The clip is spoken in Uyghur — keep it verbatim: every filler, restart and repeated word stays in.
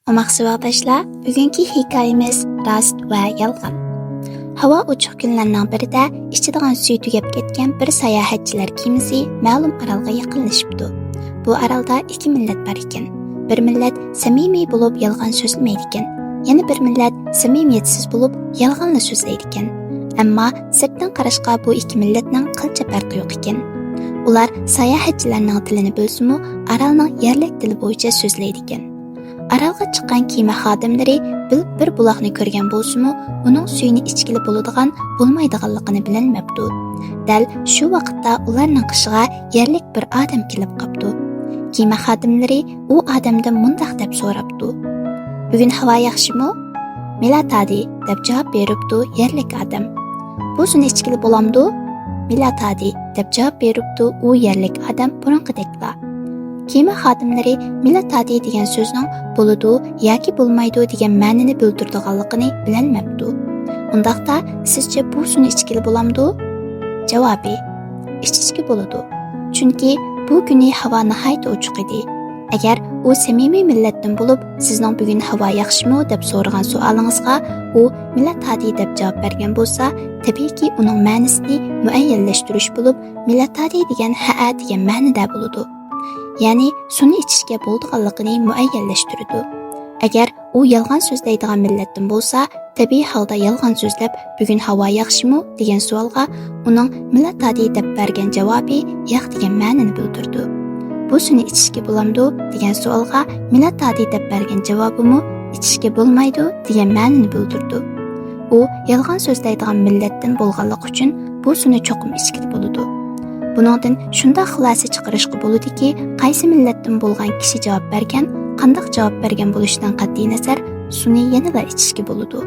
ئوماق ساۋاقداشلار، بۈگۈنكى ھېكايىمىز راست ۋە يالغان. ھاۋا ئوچۇق كۈنلەرنىڭ بىرىدە ئىچىدىغان سۈيى تۈگەپ كەتكەن بىر ساياھەتچىلەر كېمىسى مەلۇم ئارالغا يېقىنلىشىپتۇ. بۇ ئارالدا ئىككى مىللەت بار ئىكەن. بىر مىللەت سەمىمىي بولۇپ يالغان سۆزلىمەيدىكەن. يەنە بىر مىللەت سەمىمىيەتسىز بولۇپ يالغانلا سۆزلەيدىكەن. ئەمما سىرتتىن قاراشقا بۇ ئىككى مىللەتنىڭ قىلچە پەرقى يوق ئىكەن. ئۇلار ساياھەتچىلەرنىڭ تىلىنى بىلسىمۇ، ئارالنىڭ يەرلىك تىلى بويىچە سۆزلەيدىكەن. ئارالغا چىققان كېمە خادىملىرى بىل-، بىر بۇلاقنى كۆرگەن بولسىمۇ، ئۇنىڭ سۈيىنى ئىچكىلى بولىدىغان، بولمايدىغانلىقىنى بىلەلمەپتۇ. دەل شۇ ۋاقىتتا ئۇلارنىڭ قېشىغا يەرلىك بىر ئادەم كېلىپ قاپتۇ. كېمە خادىملىرى ئۇ ئادەمدىن مۇنداق دەپ سوراپتۇ: «بۈگۈن ھاۋا ياخشىمۇ؟» «مىلاتادى» دەپ جاۋاب بېرىپتۇ يەرلىك ئادەم. «بۇ سۇنى ئىچكىلى بولامدۇ؟» «مىلاتادى» دەپ جاۋاب بېرىپتۇ ئۇ يەرلىك ئادەم بۇرۇنقىدەكلا. كېمە خادىملىرى «مىلاتادى» دېگەن سۆزنىڭ «بولىدۇ» ياكى «بولمايدۇ» دېگەن مەنىنى بىلدۈرىدىغانلىقىنى بىلەلمەپتۇ. «ئۇنداقتا، سىزچە بۇ سۇنى ئىچكىلى بولامدۇ؟» جاۋابى: ئىچىشكە بولىدۇ. چۈنكى بۇ كۈنى ھاۋا ناھايىتى ئوچۇق ئىدى. ئەگەر ئۇ سەمىمىي مىللەتتىن بولۇپ، سىزنىڭ بۈگۈن ھاۋا ياخشىمۇ دەپ سورىغان سوئالىڭىزغا ئۇ مىلاتادى دەپ جاۋاب بەرگەن بولسا، تەبىئىيكى ئۇنىڭ مەنىسىنى مۇئەييەنلەشتۈرۈش بولۇپ، مىلاتادى دېگەن ھەئە دېگەن مەنىدە بولىدۇ. يەنى سۇنى ئىچىشكە بولىدىغانلىقىنى مۇئەييەنلەشتۈرىدۇ. ئەگەر ئۇ يالغان سۆزلەيدىغان مىللەتتىن بولسا، تەبىئىي ھالدا يالغان سۆزلەپ، «بۈگۈن ھاۋا ياخشىمۇ؟» دېگەن سوئالغا ئۇنىڭ «مىلاتادى» دەپ بەرگەن جاۋابى ياق دېگەن مەنىنى بىلدۈرىدۇ. «بۇ سۇنى ئىچىشكە بولامدۇ؟» دېگەن سوئالغا «مىلاتادى» دەپ بەرگەن جاۋابىمۇ «ئىچىشكە بولمايدۇ» دېگەن مەنىنى بىلدۈرىدۇ. ئۇ يالغان سۆزلەيدىغان مىللەتتىن بولغانلىقى ئۈچۈن بۇ سۇنى چوقۇم ئىچكىلى بولىدۇ. بۇنىڭدىن شۇنداق خۇلاسە چىقىرىشقا بولىدۇكى، قايسى مىللەتتىن بولغان كىشى جاۋاب بەرگەن، قانداق جاۋاب بەرگەن بولۇشىدىن قەتئىينەزەر، سۇنى يەنىلا ئىچىشكە بولىدۇ.